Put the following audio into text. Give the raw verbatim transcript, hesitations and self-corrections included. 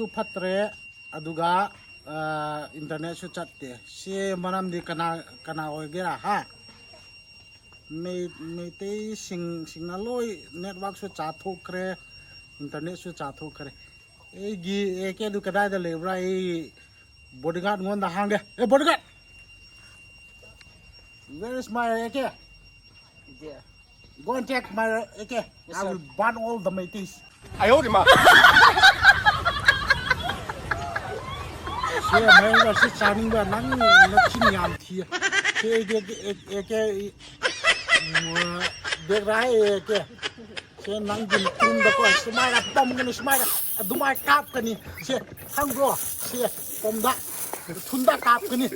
Su phatre, aduga, ah, internet su chatte. Si manam di kana, kana oi gera ha. Mei, Meitei sing, sing na loi network su cha thokre, internet su cha thokre. Ei gi, ei ke du kadai da lebra ei bodyguard ngon da hang de. Hey, bodyguard! Where is my A K? There. Go and check my A K. Yes, I sir. Will burn all the Meiteis. 哎呦我的妈！ Se mai ba se chaning ba nang na chin yam thi. Se ke ke ke ke. Dek rai ke. Se nang din tum da ko se mai la pom ke ni se mai la. Adu mai kap ke ni. Se hang bro. Se pom da. Thun da kap ke ni.